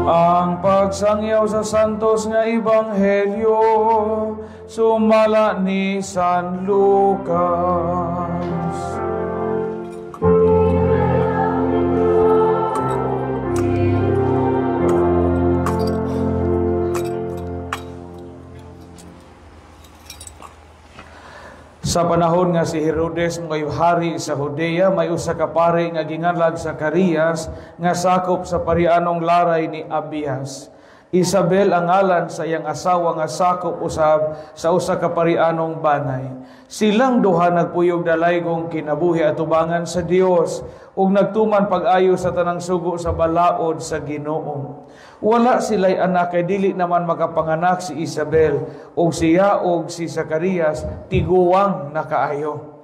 Ang pagsangyaw sa santos nga ebanghelyo sumala ni San Lucas. Sa panahon nga si Herodes may hari sa Judea, may usa ka pari nga ginganlag Zacarias nga sakop sa parianong laray ni Abias. Isabel ang ngalan sa iyang asawa nga sakop usab sa usa ka parianong banay. Silang duha nagpuyog dalaygong kinabuhi atubangan sa Dios ug nagtuman pag-ayo sa tanang sugo sa balaod sa Ginoo. Wala sila'y anak kay dili naman makapanganak si Isabel ug siya ug si Zacarias tiguang nakaayo.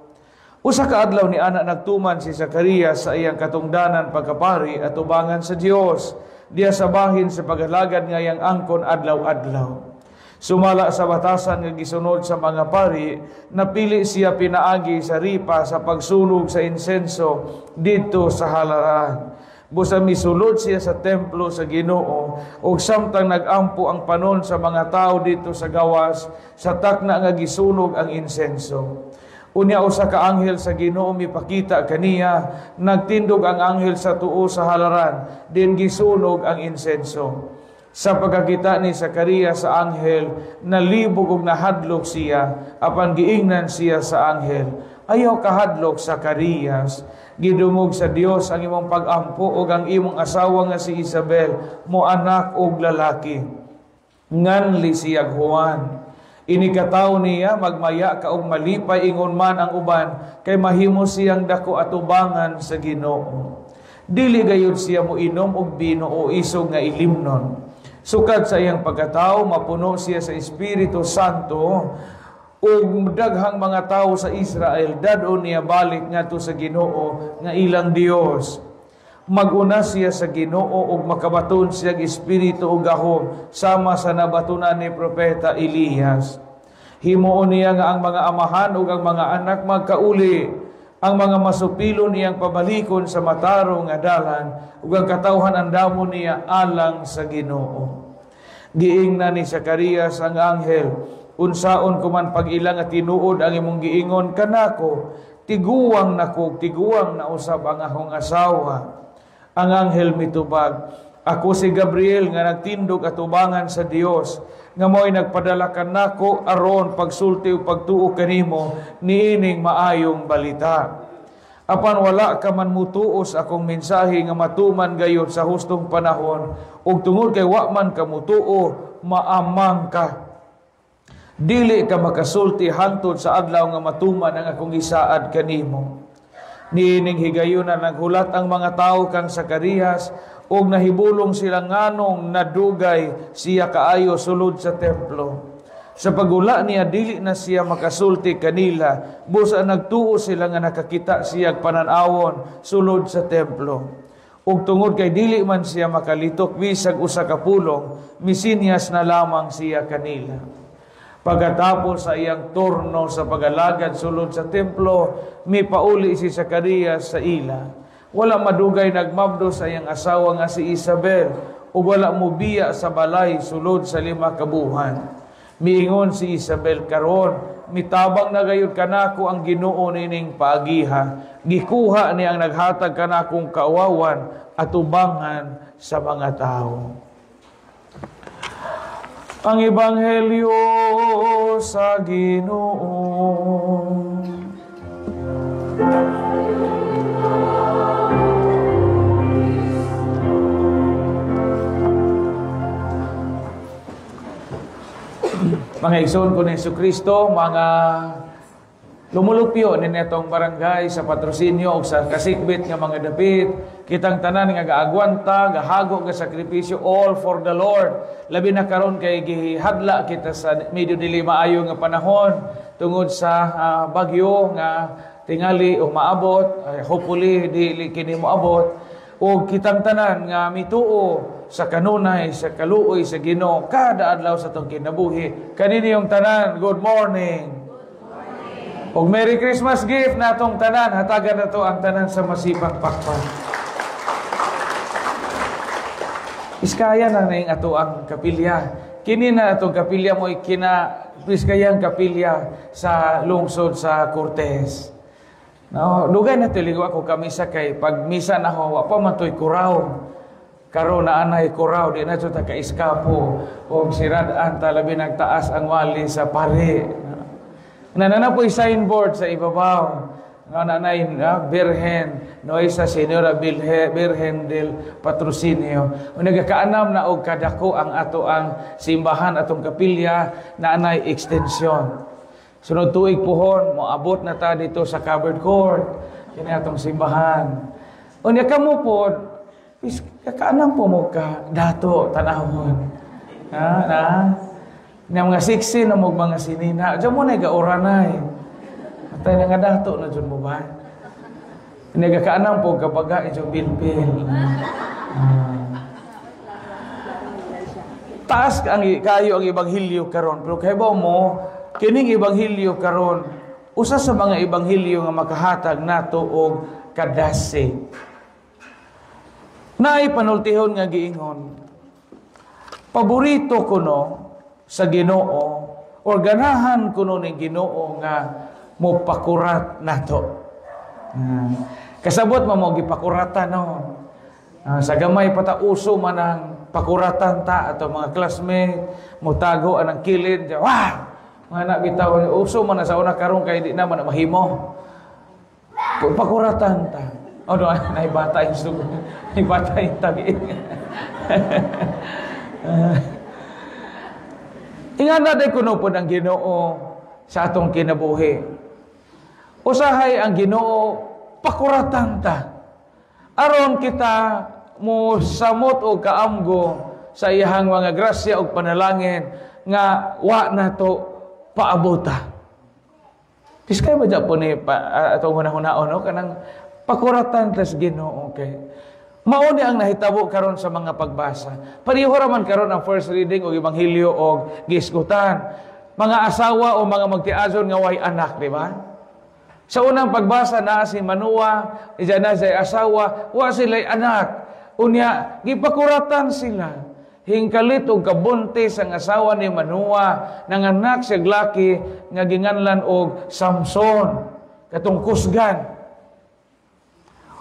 Usa ka adlaw ni ana nagtuman si Zacarias sa iyang katungdanan pagkapari atubangan sa Dios, diya sa bahin sa paghalagad nga iyang angkon adlaw-adlaw. Sumala sa batasan nga gisunod sa mga pari, napili siya pinaagi sa ripa sa pagsunog sa insenso didto sa halaran. Busa misulod siya sa templo sa Ginoo ug samtang nagampo ang panon sa mga tawo didto sa gawas sa takna nga gisunog ang insenso. Unya usa ka anghel sa Ginoo mipakita kaniya, nagtindog ang anghel sa tuo sa halaran, din gisunog ang insenso. Sa pagkakita ni Zacarias sa anghel, nalibog ug nahadlok siya, apan giingnan siya sa anghel, "Ayaw kahadlok, Zacarias, gidungog sa Dios ang imong pag-ampo ug ang imong asawa nga si Isabel mo anak og lalaki." Nganli siya Juan. Inikataw niya magmaya ka og malipay ingon man ang uban kay mahimo siyang dako atubangan sa Ginoo. Dili gayud siya moinom og bino o isog nga ilimnon. Sukad sa iyang pagkatao mapuno siya sa Espiritu Santo ug daghang mga tawo sa Israel dad-on niya balik ngadto sa Ginoo nga ilang Dios. Maguna siya sa Ginoo ug makabaton siya og espiritu ug gahom sama sa nabatunan ni propeta Eliyas. Himuon niya nga ang mga amahan ug ang mga anak magkauli, ang mga masupilon iyang pabalikon sa matarong nga dalan ug ang katawhan andamon niya alang sa Ginoo. Giingnan ni Zacarias ang anghel, "Unsaon ko man pag-ila nga tinuod ang imong giingon kanako, tiguang nako, tiguang na usab ang akong asawa." Ang anghel mitubag, "Ako si Gabriel nga nagtindog atubangan sa Dios, nga mo'y nagpadala kanako aron pagsulti ug pagtuo kanimo niining maayong balita. Apan wala ka man mutuo sa akong mensahe nga matuman gayud sa hustong panahon, ug tungod kay wa man ka mutuo, maamang ka. Dili ka makasulti hangtod sa adlaw nga matuman ang akong gisaad kanimo." Niining higayuna naghulat ang mga tawo kang Zacarias ug nahibulong sila nganong nadugay siya kaayo sulod sa templo. Sa pagula niya dili na siya makasulti kanila, busa nagtuo sila nga nakakita siya panan-awon sulod sa templo. Ug tungod kay dili man siya makalitok bisag usa ka pulong, misinyas na lamang siya kanila. Pagkatapos sa iyang turno sa pagalagad sulod sa templo, mipauli si Zacarias sa ila. Wala madugay nagmabdo sa iyang asawa nga si Isabel, ug wala mobiya sa balay sulod sa 5 ka buwan. Miingon si Isabel, "Karon mitabang na gayud kanako ang Ginoo nining paagiha. Gikuha ni ang naghatag kanakong kauwawan atubangan sa mga tawo." Ang Ebanghelyo sa Ginoo. Mga igsoon ko ni Jesucristo, mga lumulupyo ni netong barangay sa patrosinyo o sa kasikbit nga mga dapit, kitang tanan nga gaagwanta, gahago nga sakripisyo, all for the Lord. Labi na karon kay gihadla kita sa medyo dili maayo nga panahon tungod sa bagyo nga tingali o maabot, hopefully dili kini moabot. O kitang tanan nga mituo sa kanunay, sa kaluoy sa Ginoo kada adlaw sa tong kinabuhi. Kaniniyong tanan, good morning. Og Merry Christmas gift na atong tanan, hatagan na to ang tanan sa masipang pakpak. Iskaya na na yung ato ang kapilya. Kini na atong kapilya mo kina Biskayang kapilya sa lungsod sa Cortes. No, dugay na tuligo ako kamisa kay pag misa na ho, wa pa man to'y kuraw. Karon na anay kuraw, di na jud ta ka-eskapo og sirad-an ta, labi nagtaas ang wali sa pari. Na na po'y signboard sa ibabaw. No, nanay Birhen, Nuestra Señora Birhen del Patrocinio. O nagakaanam na og kadako ang ato ang simbahan, atong kapilya na anay extension. Sunod tuig puhon, moabot na ta dito sa covered court, kini atong simbahan. Unya kamo pod, is kakaanam po mo ka dato tanawon. Ha, na? Nya mga sexy na mo mga sinina, diyan mo na gauranay. Atay na nga dato na dyan mo ba? Nagakaanam po kabaga inyong bilbil. Taas ang kayo ang ebanghelyo karon, pero kay ba mo kining ebanghelyo karon usa sa mga ebanghelyo nga makahatag nato og kadasig. Naay panultihon nga giingon, paborito kuno sa Ginoo or ganahan kuno ning Ginoo nga mopakurat nato. Kasabot mo mo gipakuratan no. Sa gamay pata uso man ang pakuratan ta ato mga classmate motago anang kilid, wah! Mga anak bitaw uso man na sa una, karon kay di na man mahimo. Pakuratan ta. Oh, do nay bata yung sugo. Nay bata yung tagi. Ingana day kuno pod ang Ginoo sa atong kinabuhi. Usahay ang Ginoo pakuratan ta. Aron kita mo samot og kaamgo sa iyahang mga grasya og panalangin nga wa nato paabota. Kiskay ba dya po ni atong hunahunahon no kanang pakuratan tas Ginoo kay mao ni ang nahitabo karon sa mga pagbasa. Pareho ra man karon ang first reading og ebanghelyo og gisgutan. Mga asawa o mga magtiazon nga way anak, di ba? Sa unang pagbasa naa si Manoa, ija na siya asawa, wa sila'y anak. Unya, gipakuratan sila. Hingkalit og kabuntis ang asawa ni Manoa, nanganak siya laki nga ginganlan og Samson, katong kusgan.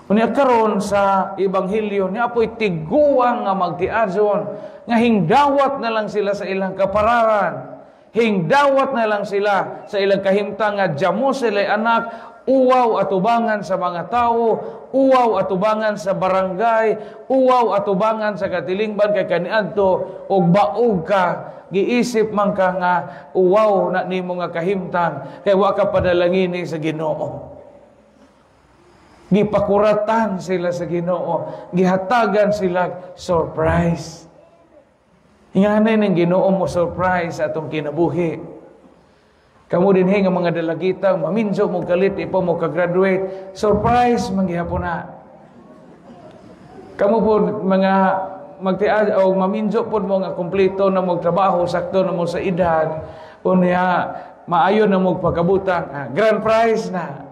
Unya karon sa ebanghelyo niya apoy tiguang nga magtiazon, nga hingdawat na lang sila sa ilang kapararan. Hingdawat na lang sila sa ilang kahimtang nga jamo sila'y anak, uwaw atubangan sa mga tao, uwaw atubangan sa barangay, uwaw atubangan sa katilingban kay kaniadto og baog ka, giisip man ka nga uwaw na nimo nga kahimtang kay wa ka padalangini sa Ginoo. Gipakuratan sila sa Ginoo, gihatagan sila surprise. Inganay ng Ginoo mo surprise sa atong kinabuhi. Kamu dinhi nga mga dalagitang maminjo mo kalit ipo mo ka-graduate, surprise manggihapon na. Kamu po mga magtiad o maminjo pod mo nga kompleto na mo trabaho, sakto na mo sa edad, unya maayo na mo pagkabutang, grand prize na.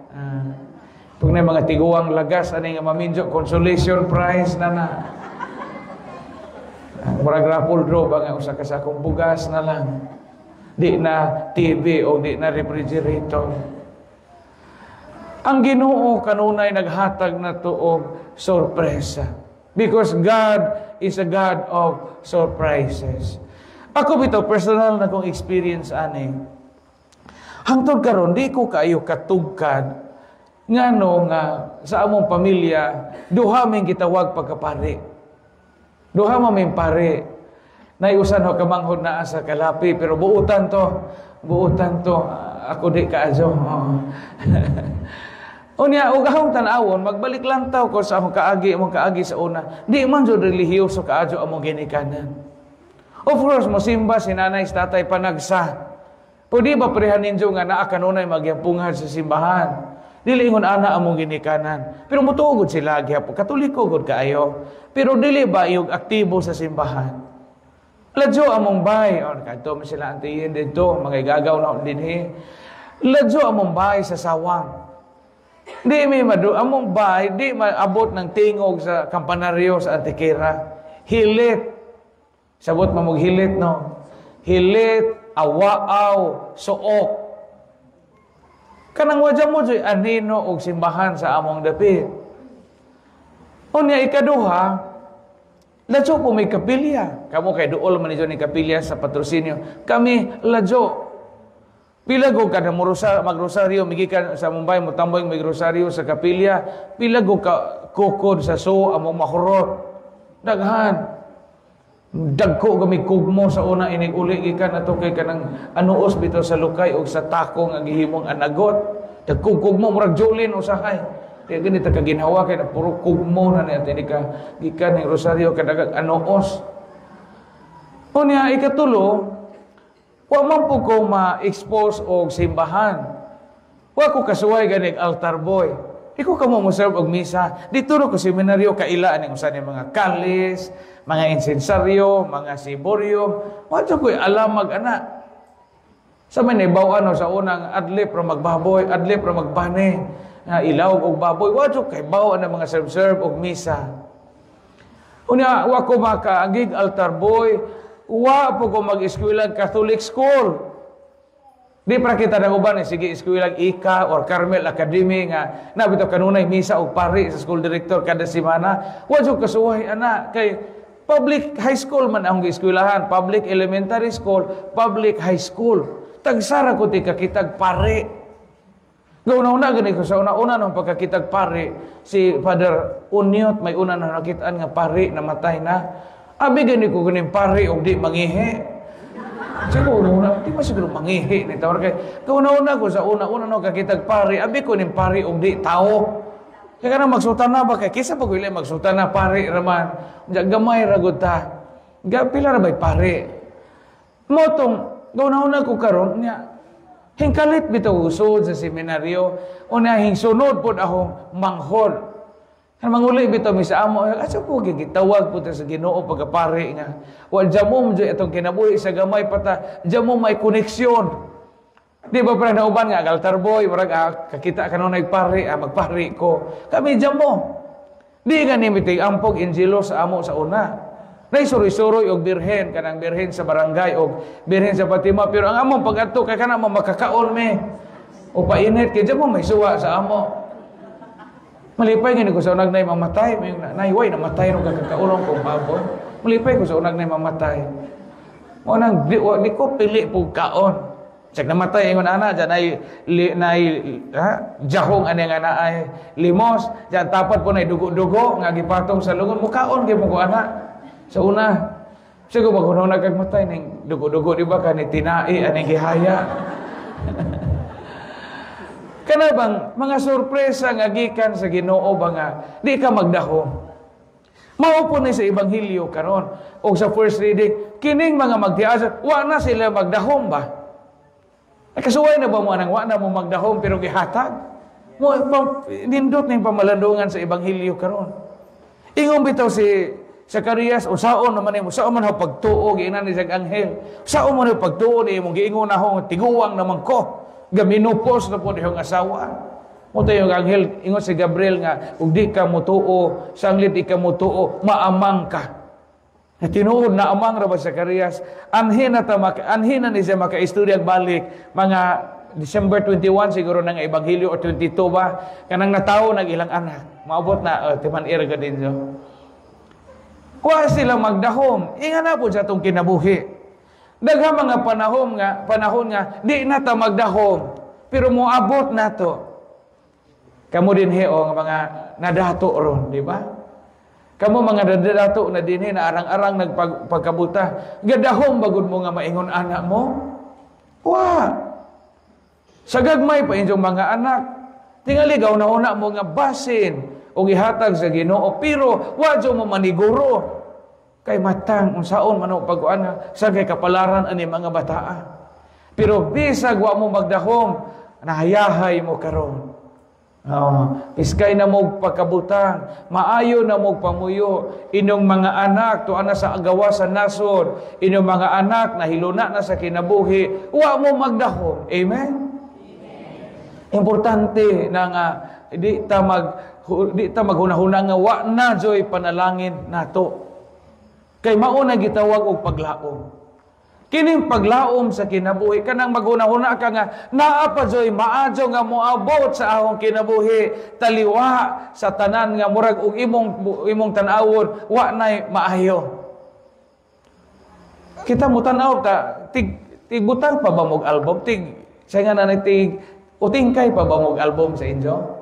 Pag na mga tiguang lagas ani nga maminjo, consolation prize na na. Murag raffle draw ba nga usa ka sakong bugas na lang. Di na TV o di na refrigerator. Ang Ginoo kanunay naghatag na to og sorpresa. Because God is a God of surprises. Ako bitaw personal na kong experience ani. Hangtod karon di ko kaayo katugkad ngano nga sa among pamilya duha ming gitawag pagkapari. Duha man ming pare. Naiusan ho kamanghod naa sa Kalapi pero buutan to. Buutan to. Ako di kaayo. Unya og akong tan-awon magbalik lang taw ko sa akong kaagi, among kaagi sa una. Di man jud relihiyoso kaayo among ginikanan. Of course mosimba si nanay si tatay panagsa. Pwede ba parehan ninyo nga naa kanunay magyampungan sa simbahan? Dili ingon ana among ginikanan. Pero motuo gud sila gihapon. Katoliko gud kaayo. Pero dili ba iyog aktibo sa simbahan? Ladyo among bay. O, kadto man sila antiyin didto, mga igagaw na dinhi. Ladyo among bay sa sawang. Di may madu among bay, di maabot ng tingog sa kampanaryo sa Antikera. Hilit. Sabot mamog hilit, no? Hilit, awaaw, suok. Kanang wadya mo joy anino og simbahan sa among dapit. Unya ikaduha, ladyo po may kapilya. Kamo kay duol man ni kapilya sa patrosinyo. Kami ladyo. Pila go ka na magrosaryo, migikan sa Mumbai, mutamboy magrosaryo sa kapilya. Pila go ka kukod sa so among mahurot. Daghan. Dagko kami kugmo sa una inig uli gikan ato kay kanang anuos bitaw sa lukay og sa tako nga gihimong anagot. Dagko kugmo murag julin usahay. Kaya gani ta kaginhawa kay na puro kugmo na niya ini ka gikan ning rosaryo kadagag anuos. Unya ikatulo, wa man po ko ma-expose og simbahan. Wa ko kasuway ganig altar boy. Iko ka mo mo-serve og misa. Dito ro ko seminaryo kaila aning usa ni mga kalis, mga insensaryo, mga siboryo. Wa jud ko'y alam mag-ana. Sa may naibaw ano sa unang adlip ra magbaboy, adlip ra magbane, ilawog og baboy. Wa jud kay baw ang mga serve-serve og misa. Unya wa ko makaagig altar boy, wa po ko mag-eskwela Catholic school. Di para kita na uban, sige eskwela Ika or Carmel Academy nga nabito kanunay misa og pari sa school director kada semana. Wa jud kasuway ana kay public high school man ang eskwelahan, public elementary school, public high school. Tagsara ko ti kakitag pari. Gauna-una gani ko sa una-una nung pagkakitag pari si Father Unyot, may una na nakitaan nga pari namatay na. Abi gani ko ganing pari og di mangihi. Siguro una, di ba siguro mangihi ni tawar kay kauna-una ko sa una-una no kakitag pari, abi ko ning pari og di tao. Kaya kanang magsultan na ba kay kisa pa ko ila magsultan na pari raman. Unya gamay ra gud ta. Ga pila ra bay pari. Mo tong kauna-una ko karon nya hingkalit bitaw usod sa seminaryo, unya hingsunod pod akong manghod. Kan manguli bitaw mi sa amo, asa po gitawag po ta sa Ginoo pagkapari nga. Wa jamo mo atong kinabuhi sa gamay pata, jamo may koneksyon. Di ba parang nauban nga altar boy, murag kakita kanunay pari, magpari ko. Kami jamo. Di gani mitig ampog injilo sa amo sa una. Naisuroy-suroy og birhen, kanang birhen sa barangay og birhen sa Fatima, pero ang among pag-adto kay kana mo makakaon me. O painit kay jamo may suwa sa amo. Malipay gani ko sa unag nay mamatay, may nay way namatay ro kakakaulong kong baboy. Malipay ko sa unag nay mamatay. Mo nang di, di ko pili pug kaon. Sag namatay ingon ana dyan ay nay ha, jahong ani nga naay limos, dyan tapat po nay dugo-dugo nga gipatong sa lungon mukaon gyud mo ko ana. Sa una, siguro pag una kag matay ning dugo-dugo di ba kani tinai ani gihaya. Kana bang mga sorpresa nga gikan sa Ginoo ba nga di ka magdahom. Mao po ni sa ebanghelyo karon o sa first reading kining mga magtiasa wa na sila magdahom ba. Ay, kasuway na ba mo anang wa na mo magdahom pero gihatag? Mo nindot ning pamalandungan sa ebanghelyo karon. Ingon bitaw si Zacarias, usaon naman nimo, usaon man ho pagtuo giinan ni siyang anghel. Usaon man ho pagtuo ni imong giingon na ho tiguang naman ko. Gaminupos na po niyong asawa. Mo tayo anghel, ingon si Gabriel nga, ug di ka mutuo, sanglit di ka mutuo, maamang ka. Tinuod na amang ra ba Zacarias? Anhin na ta anhin na ni siya makaistorya balik mga December 21 siguro nang ebanghelyo o 22 ba kanang natawo nag ilang anak. Maabot na timan ira ka din so. Kuha sila magdahom. Inga na po sa atong kinabuhi. Daghang mga panahon nga di na ta magdahom, pero moabot na to. Kamo dinhi o nga mga nadato ron, di ba? Kamo mga nadato na dinhi na arang-arang nagpagkabuta, gadahom bagud mo nga maingon anak mo? Wa. Sa gagmay pa inyong mga anak, tingali gauna-una mo nga basin o gihatag sa Ginoo, pero wa jud mo maniguro. Kay matang unsaon man og pag-uan sa kay kapalaran ani mga bataa. Pero bisag wa mo magdahom, nahayahay mo karon. Piskay na mo pagkabutang, maayo na mo pamuyo, inyong mga anak tuan na sa agawa sa nasod, inyong mga anak nahiluna na sa kinabuhi, wa mo magdahom. Amen. Amen. Importante na nga di ta maghunahuna nga wa na joy panalangin nato. Kay mao na gitawag og paglaom. Kining paglaom sa kinabuhi, kanang maghuna-huna ka nga naa pa joy maadyo nga moabot sa akong kinabuhi, taliwa sa tanan nga murag og imong tan-awon wa nay maayo. Kita mo tan-aw ta tig tigbutang pa ba mog album, tig sa nga nanay tig utingkay pa ba mog album sa inyo?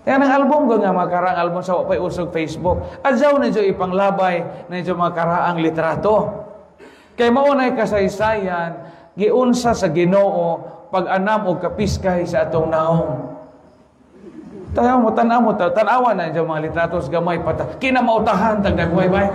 Kaya ng album ko nga makarang album sa wapay usog Facebook. Adyaw na dyo ipanglabay na dyo makaraang litrato. Kay mao nay kasaysayan giunsa sa Ginoo pag-anam og kapiskay sa atong naong. Tayo mo tan-aw mo tan-awa na dyo mga litratos gamay pata. Kinamautahan tag dagway bay.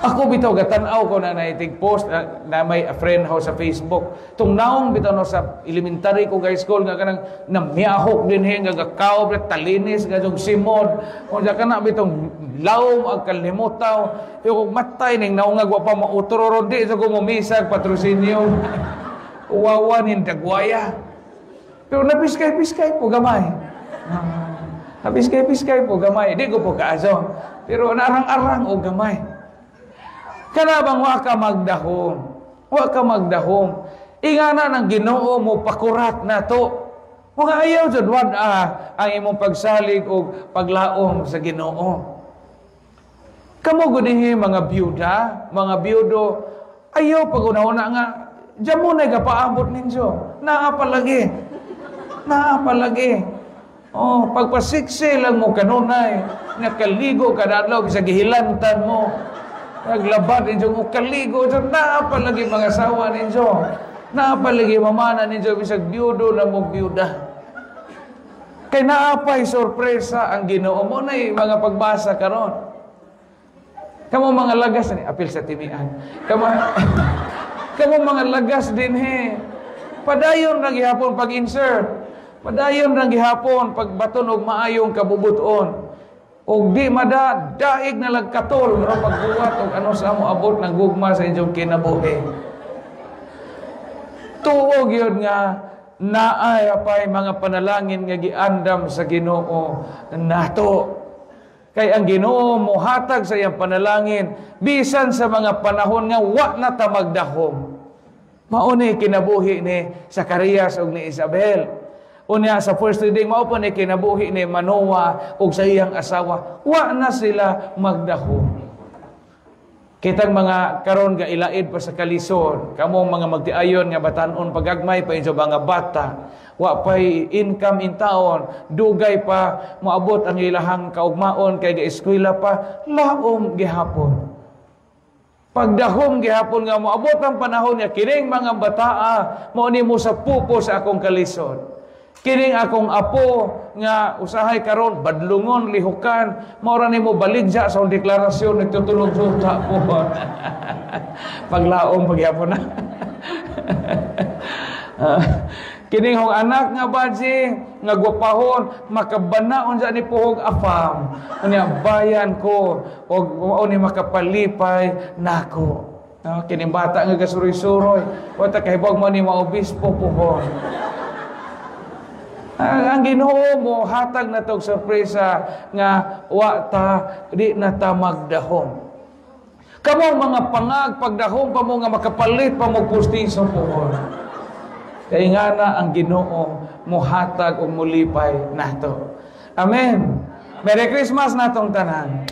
Ako bitaw gatan-aw ko na naitig post na may friend ho sa Facebook. Tung naong bitaw no sa elementary ko high school nga kanang namiyahok dinhi nga gakaob talinis nga jog simod. Unya kana bitong lawom ang kalimutaw. Pero matay ning naong nga wa pa mautro ron di sa gumisag patrosinyo. Uwawa nin dagwaya. Pero napiskay-piskay po gamay. Napiskay-piskay po gamay. Di ko po kaaso. Pero naarang-arang og gamay. Kana bang wa ka magdahom? Wa ka magdahom. Ingana ng Ginoo mo pakurat na to. Mga ayaw jud wad ang imong pagsalig og paglaom sa Ginoo. Kamo gunihi mga byuda, mga byudo, ayaw pagunahuna nga diyan mo na gapaabot ninyo. Naa palagi. Naa palagi. Oh, pagpasiksi lang mo kanunay, nakaligo kada adlaw sa gihilantan mo. Naglabad ninyo mo kaligo dyan, naa palagi mga asawa ninyo. Naa palagi mamana ninyo bisag byudo na mo byuda. Kay naapay sorpresa ang Ginoo mo na mga pagbasa karon. Kamo mga lagas ni apil sa timian. Kamo kamo mga lagas dinhi. Padayon ra gihapon pag-insert. Padayon ra gihapon pagbaton og maayong kabubuton. Og di mada daig na lagkatol ro pagbuhat og ano sa mo abot ng gugma sa inyong kinabuhi. Tuo gyud nga naay apay mga panalangin nga giandam sa Ginoo nato. Kay ang Ginoo mohatag sa iyang panalangin bisan sa mga panahon nga wa na ta magdahom. Mao ni kinabuhi ni Zacarias ug ni Isabel. Unya sa first reading mao pa ni kinabuhi ni Manoah ug sa iyang asawa, wa na sila magdahom. Kitang mga karon ga ilaid pa sa kalisod, kamo mga magtiayon nga batan-on pagagmay pa inyo mga bata, wa pay income in taon, dugay pa moabot ang ilahang kaugmaon kay ga eskwela pa, laom gihapon. Pagdahom gihapon nga moabot ang panahon nga kining mga bataa mao ni mo sa pupo sa akong kalisod. Kining akong apo nga usahay karon badlungon lihukan mao ra nimo baligya sa deklarasyon nagtutulog suta po. Paglaom pagyapon na. Kining hong anak nga baji nga gwapahon makabana unsa ni puhog afam unya bayan ko og mao ni makapalipay nako. No, kining bata nga gasuroy-suroy wa ta kahibog mo ni maobispo puhon. Ang Ginoo mo hatag na tog sorpresa nga wa ta di na ta magdahom. Kamo mga pangag pagdahom pa mo nga makapalit pa mo pustiso puhon. Kay ngana ang Ginoo mohatag og molipay nato. Amen. Merry Christmas natong tanan.